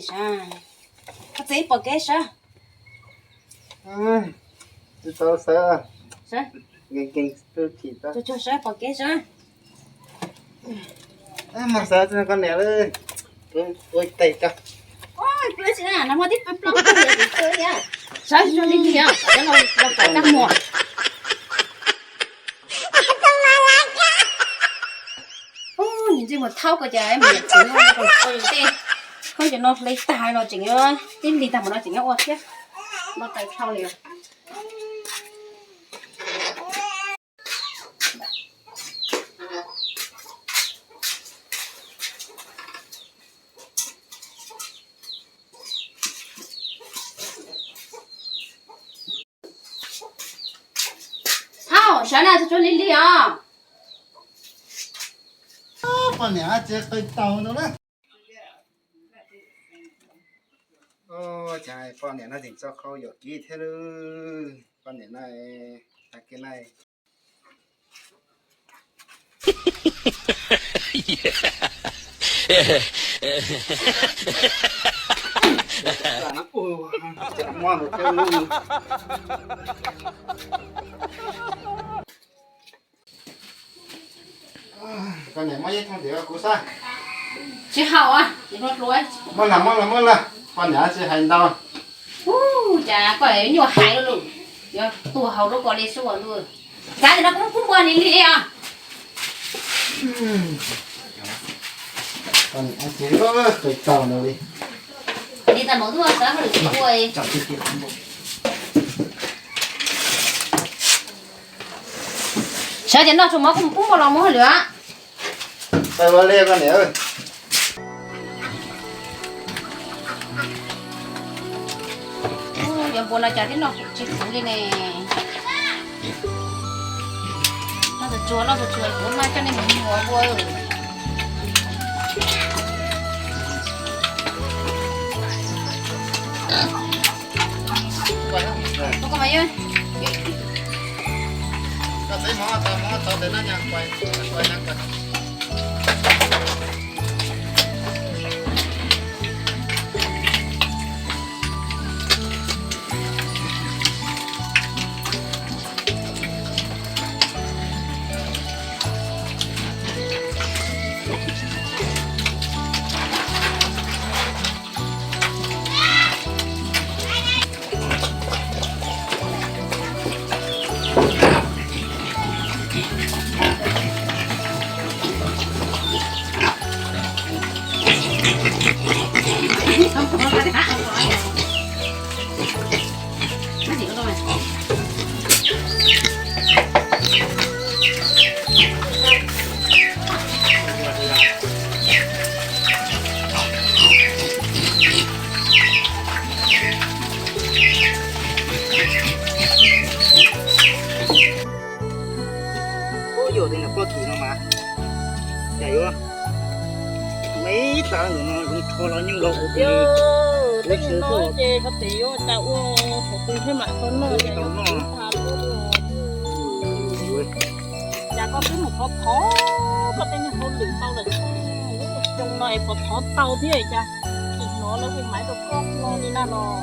Sav, koj txiv pom kev sav. Tsis tau sawv, sawv, nkees nkees tub chim tau. Tsuag tsuag sawv pom kev sawv. Mas sawv koj niam lawm, ua tes koj. Ua tsis na, nag hmo tib plob plob tug yog tsis txawj thiab. Sawv tsuag li li os, cov laus laus pom tag muag. Ub, nws ntsej muag thaub ko cas mus yam txiv no ko tej khaub ncaws no hle tag no tseem tib lig tag mus no tseem nyob ua thiab. Noj tais dhau li. Au, sawv na, tsuag tsuag li li os. Poj niam tsis qw tau no na. Cas poj niam no tseem tso khau yuam kev thiab lawm. Poj niam no, tag kis no. Koj niam muab ib thooj tim kuv xwb. Tsis haum, muab lawm, muab lawm, muab lawm, poj niam tsis hais ntau. Ub, cas koj nyuaj hais lawm, yuav tuag haus rau koj li xwb ua ntuj. Xav tias no kuv kub npua li li os. Poj niam tsis qw tau no li. Li tas mov tuaj xav hauj lwm ua. Sawv ces noj tsuag mov kuj mus pub npua los mus hauj lwm. Pais ua liaj koj niam. Yuav npua no cas twb noj tsis fuv li ne. Noj tsuag tsuag, noj tsuag tsuag, kuv mas coj nej mus muag npua. Ub, yuav tej niag pob kws no mas, cas yuav me tas ntawm no zoo rho los nyuj los ua. Tej niag no ces xyov tes yuav cas ua thaum twg thiaj mam tau noj, cas yuav tau noj. Cas koj twb mus thov thov koj tej niag hauj lwm tau lawm, xyoo no es puas thov tau thiab cas tsis hnov lawv hu maiv rau koj no li na los.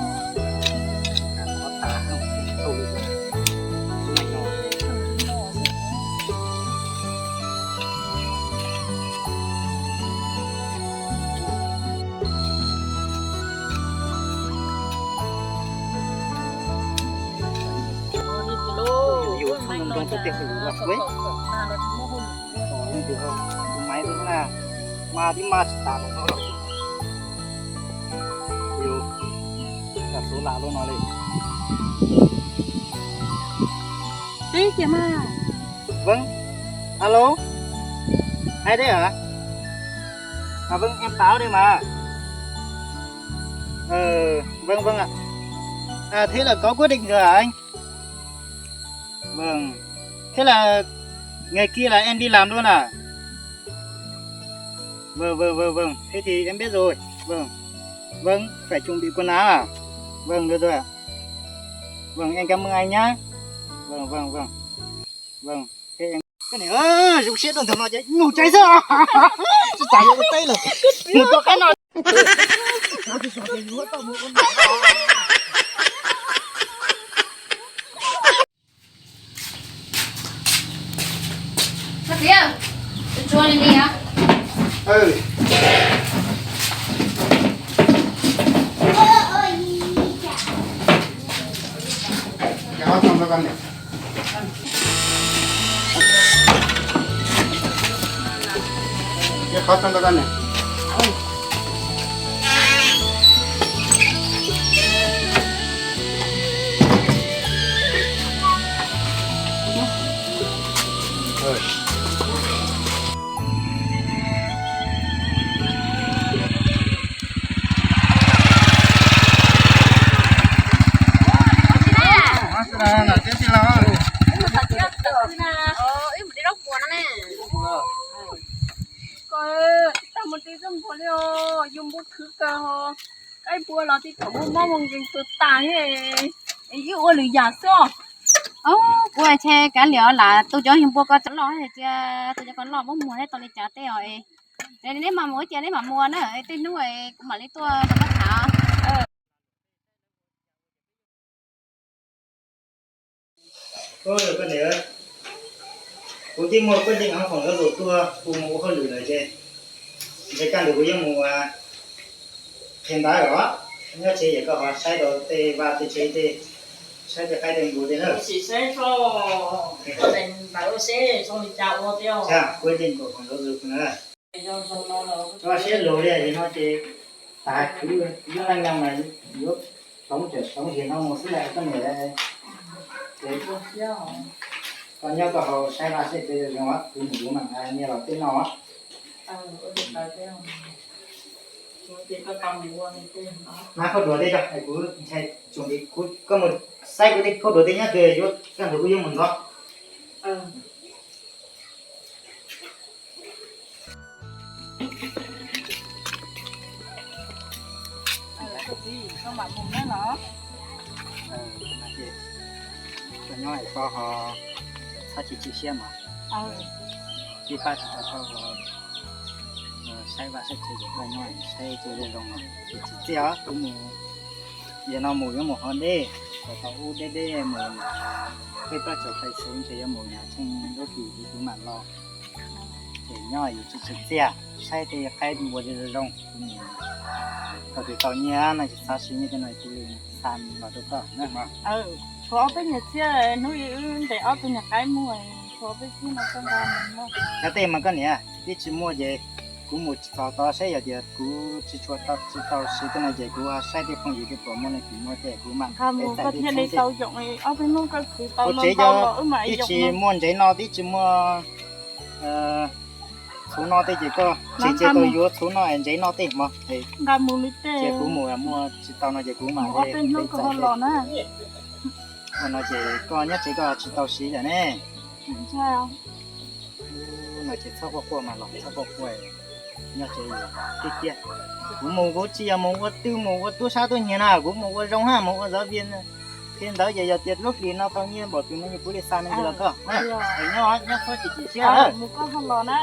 Mas tib mas tsis tas los no, yus, tam tus lam lub no li. Teb kiag mas. Vâng. Alo. Ai đấy hả? À vâng, em báo đây mà. Ờ, vâng, vâng ạ. À, thế là có quyết định rồi hả anh? Vâng. Thế là ngày kia là em đi làm luôn à? Vâng, vâng, vâng, vâng. Thế thì em biết rồi. Vâng. Vâng, phải chuẩn bị quần áo à? Vâng, được rồi ạ. Vâng, em cảm ơn anh nhá. Vâng, vâng, vâng. Vâng, thế em. Cái này, ơ, dùng siết đồn thường nó chứ. Ngủ cháy sơ. Chứ chả có cái tây rồi. Một con cái nào. Koj txiv, tsuag li li os. Koj tsis tau mus ti txoj npua li os, yus npua khwv kawg ho, qaib npua los tib thaum muaj mob muaj nkeeg tuag tas thiab, es wb ua lwm yam xwb os. Kuv ces kav liam lam tu cov npua ko tso loj, cia tu cov ko loj muab muag thiab tau li cas teb os. Neb mam mus cia neb mam mus na, tej hnub kuv mam li tuaj rau koj tham. Koj niam, kuv twb muaj kuj yeej hauv khoom zov zus tuaj, kuv mus ua hauj lwm lawm ces ntshe kaj ntug kuv yuav mus qhia ntawv os. Nyob tsev es koj ho saib rau tej vaj tej tsev tej, saib tej qaib tej npua tej na. Kuv yeej muaj khoom zov zus na. Koj siab lug li no ces tas khwv lub neej no mas yuav tsoov tseem tsoov sim no mus xwb koj niam. Koj nyob koj ho saib vaj saib tsev zoo, kuv mus kuv mam nqa nyiaj los tej noj. Hnav khaub dua tej tso, kuv ntshai, kuv, koj mus saib kuv tej khaub dua tej nyob twg yuav kaj ntug kuv yuav mus ntxov. Koj nyob koj ho txhob tsis tsim siab mas, ib pab tsis tau koj saib vaj saib tsev ces koj nyob saib tsev zoo zoo, tsis txiaj os. Kuv mus, yam no mus yuav mus hov deb, kom tau ub deb deb mus, peb plaub caug pais xwb ntshe yuav mus yog tsheej lub hlis kuv mam los. Ces nyob yus tsis tsim txiaj, saib tej qaib npua zoo zoo, kuv mus tau tus tau nyiaj no tsis txhob siv nyiaj tej no cia li xa los rau koj na. Tshuav ob peb nyuag txiaj hnub ib wb ntes ob tug niag qaib muag, tshuav ob peb txiaj no koj nqa mus muag. Cov tej mas koj niam, twb tsis muaj ces kuv mus txog tod saib yog tias kuv tsis tshua tau, tsis tau siv tej no ces kuv saib tej phooj ywg tej puas muaj leej twg muaj tej kuv mam nqa mus, koj thiaj li tau yoom. Ob peb hnub koj khwv tau no ntau los wb mam yoom. Twb tsis muaj ntsev noj, twb tsis muaj txhuv noj tej ces koj tsis tsis tau yuav txhuv noj ntsev noj tej mog. Nqa mus li tej, ces kuv mus muaj tsis tau no ces kuv mam ob peb hnub koj ho los na. No ces koj nyob tsev koj tsis tau siv lawm ne. No ces txhob quaj quaj mas los txhob quaj quaj, nyob tsev tiag tiag. Kuv mus kuv tsis yog mus ua twj mus ua tub sab tub nyiag na, kuv mus ua zoo na, mus ua zov vias. Qhia ntawv ces yog tias lub hlis no tau nyiaj npaum twg no kuv li xa me ntsis los koj. Nyob nyob txhob tsis tsim siab. Mus koj ho los na.